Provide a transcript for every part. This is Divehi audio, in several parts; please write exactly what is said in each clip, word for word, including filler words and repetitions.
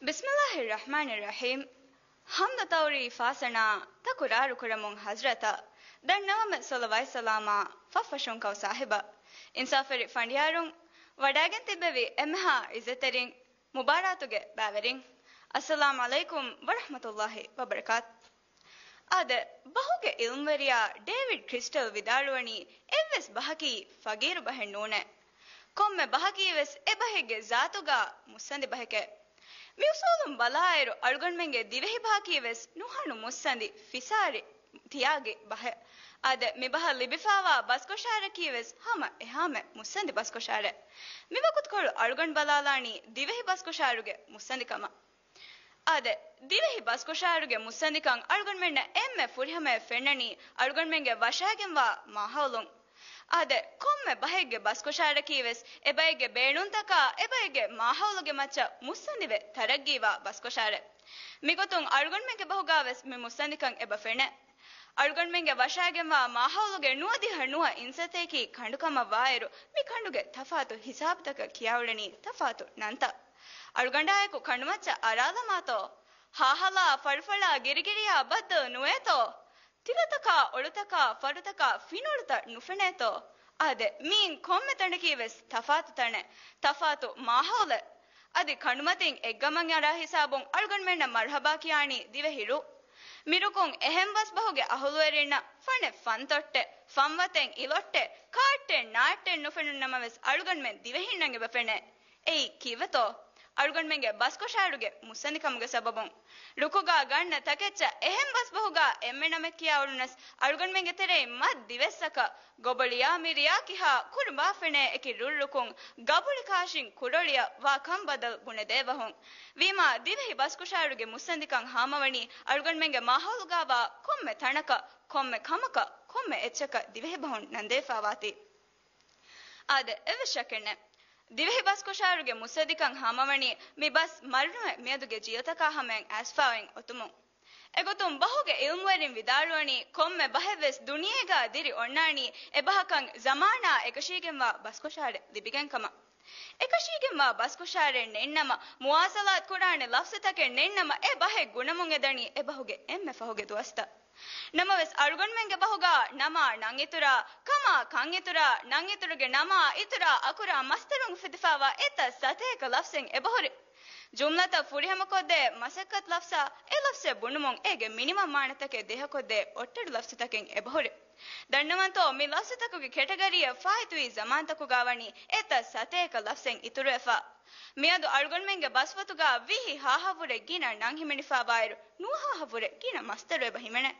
ބިސްމިއްލާހި ރަޙްމާނި ރަޙީމް. ޙަމްދު ތައުރީ ފާސަނާ ތަކުރާރު ކުރަމުން ޙަޟްރަތަށް، ދަންނަވަމެ ޞަލަވާތް ސަލާމާ ފަށްފަށުން ކައު ސާހިބަށް. އިންސާފުވެރި ފަނޑިޔާރުން، ވަޑާގެން ތިއްބެވި އެންމެހާ ޢިއްޒަތްތެރިން، މުބާރާތުގެ ބައިވެރިން، އައްސަލާމް ޢަލައިކުމް ވަރަޙްމަތުﷲި ވަބަރަކާތު. އާދެ، ބަހުގެ ޢިލްމުވެރިޔާ ޑޭވިޑް ކްރިސްޓަލް ވިދާޅުވަނީ، އެއްވެސް ބަހަކީ ފަގީރު ބަހެއް ނޫނޭ. ކޮންމެ ބަހަކީ ވެސް އެ ބަހެއްގެ ޒާތުގަ މުއްސަނދި ބަހެކޭ. މި އުސޫލުން ބަލާއިރު، އަޅުގަނޑުމެންގެ ދިވެހި ބަހަކީ ވެސް ނުހަނު މުއްސަނދި ފިސާރި ތިޔާގި ބަހެއް. އާދެ، މި ބަހަށް ލިބިފާވާ ބަސްކޮށާރަކީ ވެސް ހަމަ އެހާމެ މުއްސަނދި ބަސްކޮށާރެއް. މި ވަގުތުކޮޅު އަޅުގަނޑު ބަލާލާނީ ދިވެހި ބަސްކޮށާރުގެ މުއްސަނދިކަމަށް. އާދެ، ދިވެހި ބަސްކޮށާރުގެ މުއްސަނދިކަން އަޅުގަނޑުމެންނަށް އެންމެ ފުރިހަމަޔަށް ފެންނަނީ އަޅުގަނޑުމެންގެ ވަށާގެންވާ މާހައުލުން. އާދެ، ކޮންމެ ބަހެއްގެ ބަސްކޮށާރަކީ ވެސް އެބައެއްގެ ބޭނުންތަކާ އެބައެއްގެ މާހައުލުގެ މައްޗަށް މުއްސަނދިވެ ތަރައްގީވާ ބަސްކޮށާރެއް. މިގޮތުން އަޅުގަނޑުމެންގެ ބަހުގާ ވެސް މި މުއްސަނދިކަން އެބަ ފެނޭ. އަޅުގަނޑުމެންގެ ވަށާގެންވާ މާހައުލުގެ ނުވަދިހަ ނުވަ އިންސަތޭކީ ކަނޑުކަމަށް ވާއިރު، މި ކަނޑުގެ ތަފާތު ހިސާބުތަކަށް ކިޔާއުޅެނީ ތަފާތު ނަންތައް. އަޅުގަނޑާއެކު ކަނޑުމައްޗަށް އަރާލަމާތޯ؟ ހާހަލާ، ފަޅުފަޅާ، ގިރިގިރިޔާ ބައްދަލު ނުވޭތޯ؟ ތިލަތަކާ، އޮޅުތަކާ، ފަރުތަކާ ފިނޮޅުތައް ނުފެނޭތޯ؟ އާދެ، މިއިން ކޮންމެ ތަނަކީ ވެސް ތަފާތު ތަނެއް، ތަފާތު މާހައުލެއް. އަދި ކަނޑުމަތިން އެއްގަމަށް އަރާ ހިސާބުން އަޅުގަނޑުމެންނަށް މަރުޙަބާ ކިޔާނީ ދިވެހި ރުއް. މި ރުކުން އެހެން ބަސްބަހުގެ އަހުލުވެރިންނަށް ފަނެއް ފަންތޮއްޓެއް، ފަންވަތެއް އިލޮއްޓެއް، ކާއްޓެއް ނާއްޓެއް ނުފެނުނު ނަމަވެސް، އަޅުގަނޑުމެން ދިވެހިންނަށް އެބަ ފެނޭ. އެއީ ކީއްވެތޯ؟ އަޅުގަނޑުމެންގެ ބަސްކޮށާރުގެ މުއްސަނދިކަމުގެ ސަބަބުން. ރުކުގާ ގަންނަ ތަކެއްޗަށް އެހެން ބަސްބަހުގާ އެންމެ ނަމެއް ކިޔާ އުޅުނަސް، އަޅުގަނޑުމެންގެ ތެރެއިން މަ ދިވެއްސަކަށް ގޮބޮޅިޔާ މިރިޔާ ކިހާ ކުރުނބާ ފެނޭ އެކި ރުއްރުކުން ގަބުޅި ކާށިން ކުރޮޅިއަށް ވާ ކަން ބަދަލު ބުނެދޭ ބަހުން. ވީމާ، ދިވެހި ބަސްކޮށާރުގެ މުއްސަނދިކަން ހާމަވަނީ އަޅުގަނޑުމެންގެ މާހައުލުގާވާ ކޮންމެ ތަނަކަށް، ކޮންމެ ކަމަކަށް، ކޮންމެ އެއްޗަކަށް ދިވެހި ބަހުން ނަންދެވިފާވާތީ. އާދެ، އެއްވެސް ޝައްކެއް ނެތް. ދިވެހި ބަސްކޮށާރުގެ މުއްސަނދިކަން ހާމަވަނީ މި ބަސް މަރުނުވެ މިއަދުގެ ޖީލްތަކާ ހަމަޔަށް އައިސްފާވެން އޮތުމުން. އެގޮތުން ބަހުގެ އިލްމުވެރިން ވިދާޅުވަނީ، ކޮންމެ ބަހެއްވެސް ދުނިޔޭގާ ދިރި އޮންނާނީ އެބަހަކަށް ޒަމާނާ އެކަށީގެންވާ ބަސްކޮށާރެއް ލިބިގެން ކަމަށް. އެކަށީގެންވާ ބަސްކޮށާރެއް ނެތްނަމަ، މުވާސަލާތު ކުރާނެ ލަފްޒުތަކެއް ނެތްނަމަ، އެ ބަހެއް ގުނަމުން އެދަނީ އެ ބަހުގެ އެންމެ ފަހުގެ ދުވަސްތައް. ނަމަވެސް، އަޅުގަނޑުމެންގެ ބަހުގާ ނަމާ ނަން އިތުރާ، ކަމާ ކަން އިތުރާ، ނަން އިތުރުގެ ނަމާ އިތުރާ އަކުރާ މަސްދަރުން އުފެދިފާވާ އެތައް ސަތޭކަ ލަފްޒެއް އެބަހުރި. ޖުމްލަތައް ފުރިހަމަކޮށްދޭ މަސައްކަތު ލަފްޒާ އެ ލަފްޒެއް ބުނުމުން އޭގެ މިނިވަން މާނަތަކެއް ދޭހަކޮށްދޭ އޮއްޓަޑު ލަފްޒުތަކެއް އެބަހުރި. ދަންނަވަންތޯ، މި ލަފްޒުތަކުގެ ކެޓަގަރީއަށް ފާއިތުވި ޒަމާންތަކުގާ ވަނީ އެތައް ސަތޭކަ ލަފްޒެއް އިތުރުވެފަ. މިއަދު އަޅުގަނޑުމެންގެ ބަސްފޮތުގާ ވިހި ހާހަށްވުރެ ގިނަ ނަން ހިމެނިފާވާއިރު، ނުވަ ހާހަށްވުރެ ގިނަ މަސްދަރު އެބަ ހިމެނޭ.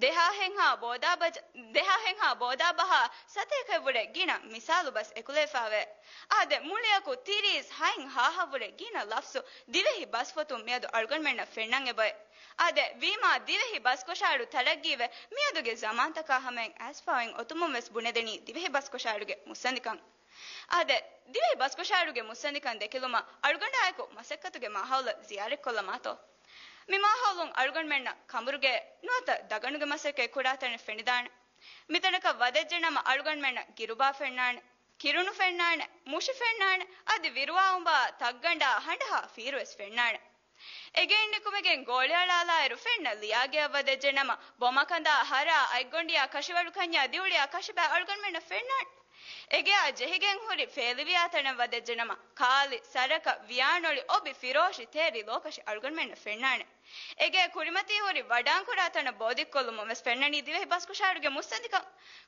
ދެހާހެއްހާ ބޯދާ ބަޖަ-، ދެހާހެއްހާ ބޯދާ ބަހާ ސަތޭކައަށްވުރެ ގިނަ މިސާލު ބަސް އެކުލެވިފާވޭ. އާދެ، މުޅިއަކު ތިރީސް ހައިން ހާހަށްވުރެ ގިނަ ލަފްޒު ދިވެހި ބަސްފޮތުން މިއަދު އަޅުގަނޑުމެންނަށް ފެންނަން އެބައޮތް. އާދެ، ވީމާ ދިވެހި ބަސްކޮށާރު ތަރައްގީވެ، މިއަދުގެ ޒަމާންތަކާ ހަމަޔަށް އައިސްފާވެން އޮތުމުން ވެސް ބުނެދެނީ ދިވެހި ބަސްކޮށާރުގެ މުއްސަނދިކަން. އާދެ، ދިވެހި ބަސްކޮށާރުގެ މުއްސަނދިކަން ދެކިލުމަށް އަޅުގަނޑާއެކު މަސައްކަތުގެ މާހައުލަށް ޒިޔާރަތްކޮށްލަމާތޯ؟ މި މާހައުލުން އަޅުގަނޑުމެންނަށް ކަނބުރުގެ ނުވަތަ ދަގަނޑުގެ މަސައްކަތް ކުރާ ތަނެއް ފެނިދާނެ. މިތަނަކަށް ވަދެއްޖެނަމަ އަޅުގަނޑުމެންނަށް ގިރުބާ ފެންނާނެ، ކިރުނު ފެންނާނެ، މުށި ފެންނާނެ، އަދި ވިރުވާ އުނބާ ތައްގަނޑާ ހަނޑަހާ ފީރުވެސް ފެންނާނެ. އެގެއިން ނިކުމެގެން ގޯޅިއަޅާލާއިރު ފެންނަ ލިޔާގެއަށް ވަދެއްޖެނަމަ، ބޮމަކަނދާ ހަރާ އަތްގޮނޑިޔާ ކަށިވަޅު ކަންޏާ ދިއުޅިޔާ ކަށިބައި އަޅުގަނޑުމެންނަށް ފެންނާނެ. އެގެއާ ޖެހިގެން ހުރި ފޭލިވިޔާ ތަނަށް ވަދެއްޖެނަމަ، ކާލި، ސަރަކަށް، ވިޔާނޮޅި، އޮބި، ފިރޯޝި، ތޭރި، ލޯކަށި އަޅުގަނޑުމެންނަށް ފެންނާނެ. އެގޭ ކުރިމަތީ ހުރި ވަޑާންކުރާ ތަނަށް ބޯދިއްކޮށްލުމުން ވެސް ފެންނަނީ ދިވެހި ބަސްކޮށާރުގެ މުއްސަނދިކަން.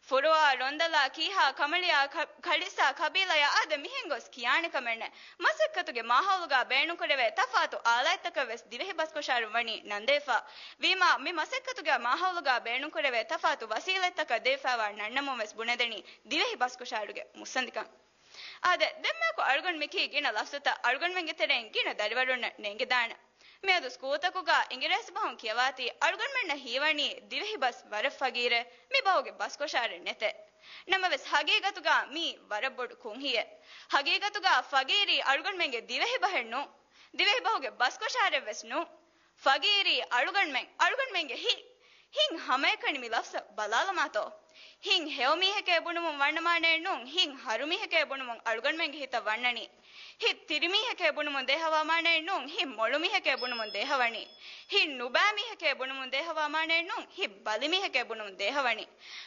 ފުރޮވާ، ރޮނދަލާ، ކީހާ، ކަމަޅިޔާ، ކަ-، ކަޅިއްސާ، ކަބީލަޔާ އާދެ މިހެން ގޮސް ކިޔާނެ ކަމެއް ނެތް. މަސައްކަތުގެ މާހައުލުގާ ބޭނުންކުރެވޭ ތަފާތު އާލާތްތަކަށް ވެސް ދިވެހި ބަސްކޮށާރުން ވަނީ ނަންދެވިފަ. ވީމާ، މި މަސައްކަތުގެ މާހައުލުގާ ބޭނުންކުރެވޭ ތަފާތު ވަސީލަތްތަކަށް ދެވިފާވާ ނަންނަމުން ވެސް ބުނެދެނީ ދިވެހި ބަސްކޮށާރުގެ މުއްސަނދިކަން. އާދެ، ދެންމެއަކު އަޅުގަނޑު މިކީ ގިނަ ލަފްޒުތައް އަޅުގަނޑުމެންގެ ތެރެއިން ގިނަ ދަރިވަރުންނަށް ނޭނގިދާނެ. މިއަދު ސްކޫލްތަކުގަ އިނގިރޭސި ބަހުން ކިޔަވާތީ އަޅުގަނޑުމެންނަށް ހީވަނީ ދިވެހި ބަސް ވަރަށް ފަގީރޭ، މި ބަހުގެ ބަސްކޮށާރެއް ނެތޭ. ނަމަވެސް ހަގީގަތުގަ މީ ވަރަށް ބޮޑު ކުންހިއެއް. ހަގީގަތުގަ ފަގީރީ އަޅުގަނޑުމެންގެ ދިވެހި ބަހެއް ނޫން. ދިވެހި ބަހުގެ ބަސްކޮށާރެއް ވެސް ނޫން. ފަގީރީ އަޅުގަނޑުމެން، އަޅުގަނޑުމެންގެ ހިތް، ހިތް ހަމައެކަނި މި ލަފްޒަށް ބަލާލަމާތޯ. ހިތް ހެޔޮމީހެކޭ ބުނުމުން ވަންނަމާނެއެއް ނޫން، ހިތް ހަރުމީހެކޭ ބުނުމުން އަޅުގަނޑުމެންގެ ހިތަށް ވަންނަނީ. ހިތް ތިރިމީހެކޭ ބުނުމުން ދޭހަވާ މާނައެއް ނޫން، ހިތް މޮޅުމީހެކޭ ބުނުމުން ދޭހަވަނީ. ހިތް ނުބައިމީހެކޭ ބުނުމުން ދޭހަވާ މާނައެއް ނޫން، ހިތް ބަލިމީހެކޭ ބުނުމުން ދޭހަވަނީ.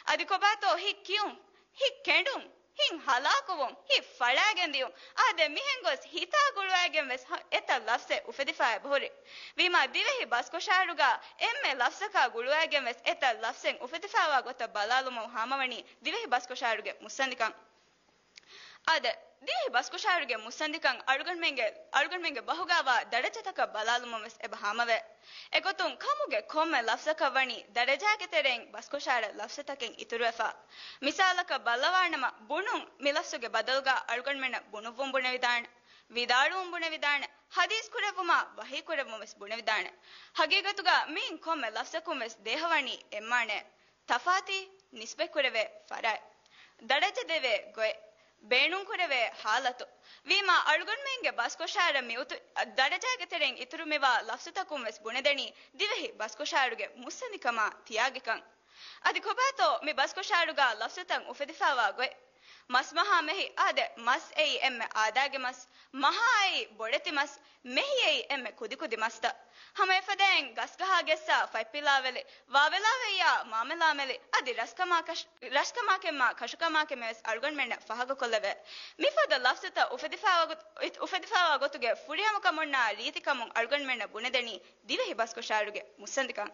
އަދި ކޮބާތޯ ހިތް ކިޔުން؟ ހިތް ކެނޑުން، ހިތް ހަލާކުވުން، ހިތް ފަޅާގެން ދިޔުން. އާދެ، މިހެން ގޮސް ހިތާ ގުޅުވައިގެން ވެސް ހަ-، އެތައް ލަފްޒެއް އުފެދިފާ އެބަހުރި. ވީމާ، ދިވެހި ބަސްކޮށާރުގަ އެންމެ ލަފްޒަކާ ގުޅުވައިގެން ވެސް އެތައް ލަފްޒެއް އުފެދިފާވާ ގޮތަށް ބަލާލުމަށް ހާމަވަނީ ދިވެހި ބަސްކޮށާރުގެ މުއްސަނދިކަން. އާދެ، ދިވެހި ބަސްކޮށާރުގެ މުއްސަނދިކަން އަޅުގަނޑުމެންގެ، އަޅުގަނޑުމެންގެ ބަހުގާވާ ދަރަޖަތަކަށް ބަލާލުމަށް ވެސް އެބަ ހާމަވޭ. އެގޮތުން ކަމުގެ ކޮންމެ ލަފްޒަކަށް ވަނީ ދަރަޖާގެ ތެރެއިން ބަސްކޮށާރަށް ލަފްޒުތަކެއް އިތުރުވެފަ. މިސާލަކަށް ބައްލަވާނަމަ، ބުނުން މި ލަފްޒުގެ ބަދަލުގަ އަޅުގަނޑުމެންނަށް ބުނުއްވުން ބުނެވިދާނެ، ވިދާޅުވުން ބުނެވިދާނެ، ޙަދީޘް ކުރެއްވުމާ ވަޙީ ކުރެއްވުން ވެސް ބުނެވިދާނެ. ޙަޤީޤަތުގަ މިއިން ކޮންމެ ލަފްޒަކުން ވެސް ދޭހަވަނީ އެއްމާނައެއް. ތަފާތީ، ނިސްބަތްކުރެވޭ ފަރާތް، ދަރަޖަ ދެވޭ ގޮތް، ބޭނުންކުރެވޭ ޙާލަތު. ވީމާ، އަޅުގަނޑުމެންގެ ބަސްކޮށާރަށް މި އުތު-، ދަރަޖާގެ ތެރެއިން އިތުރު މިވާ ލަފްޒުތަކުން ވެސް ބުނެދެނީ ދިވެހި ބަސްކޮށާރުގެ މުއްސަނދިކަމާ ތިޔާގިކަން. އަދި ކޮބާތޯ މި ބަސްކޮށާރުގަ ލަފްޒުތައް އުފެދިފާވާ ގޮތް؟ މަސްމަހާ މެހި. އާދެ، މަސް އެއީ އެންމެ އާދައިގެ މަސް، މަހާ އެއީ ބޮޑެތި މަސް، މެހި އެއީ އެންމެ ކުދިކުދި މަސްތައް. ހަމަ އެފަދައިން ގަސްގަހާ ގެއްސާ ފަތްޕިލާވެލި، ވާވެލާވެއްޔާ މާމެލާމެލި، އަދި ރަސްކަމާ ކަށް-، ރަސްކަމާކެންމާ ކަށުކަމާކެންމެ ވެސް އަޅުގަނޑުމެންނަށް ފާހަގަކޮށްލެވޭ. މިފަދަ ލަފްޒުތައް އުފެދިފާވާ ގޮ-، އުފެދިފާވާ ގޮތުގެ ފުރިހަމަކަމުންނާ ރީތިކަމުން އަޅުގަނޑުމެންނަށް ބުނެދެނީ ދިވެހި ބަސްކޮށާރުގެ މުއްސަނދިކަން.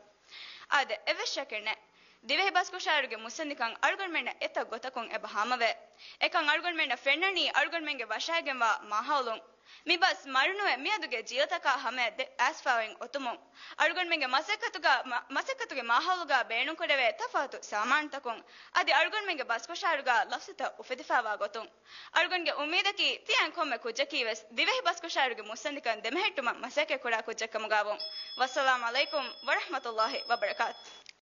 އާދެ، އެއްވެސް ޝައްކެއް ނެތް. ދިވެހި ބަސްކޮށާރުގެ މުއްސަނދިކަން އަޅުގަނޑުމެންނަށް އެތައް ގޮތަކުން އެބަ ހާމަވޭ. އެކަން އަޅުގަނޑުމެންނަށް ފެންނަނީ އަޅުގަނޑުމެންގެ ވަށައިގެންވާ މާހައުލުން. މި ބަސް މަރުނުވެ މިއަދުގެ ޖީލްތަކާ ހަމަޔަށް ދެ-، އައިސްފާވެގެން އޮތުމުން. އަޅުގަނޑުމެންގެ މަސައްކަތުގަ-، މަ-، މަސައްކަތުގެ މާހައުލުގަ ބޭނުންކުރެވޭ ތަފާތު ސާމާނުތަކުން. އަދި އަޅުގަނޑުމެންގެ ބަސްކޮށާރުގަ ލަފްޒުތައް އުފެދިފާވާ ގޮތުން. އަޅުގަނޑުގެ އުއްމީދަކީ ތިޔަން ކޮންމެ ކުއްޖަކީ ވެސް ދިވެހި ބަސްކޮށާރުގެ މުއްސަނދިކަން ދެމެހެއްޓުމަށް މަސައްކަތް ކުރާ ކުއްޖެއް ކަމުގަވުން. ވައްސަލާމް ޢަލައިކުމް ވަރަޙްމަތުﷲި ވަބަރަކާތު.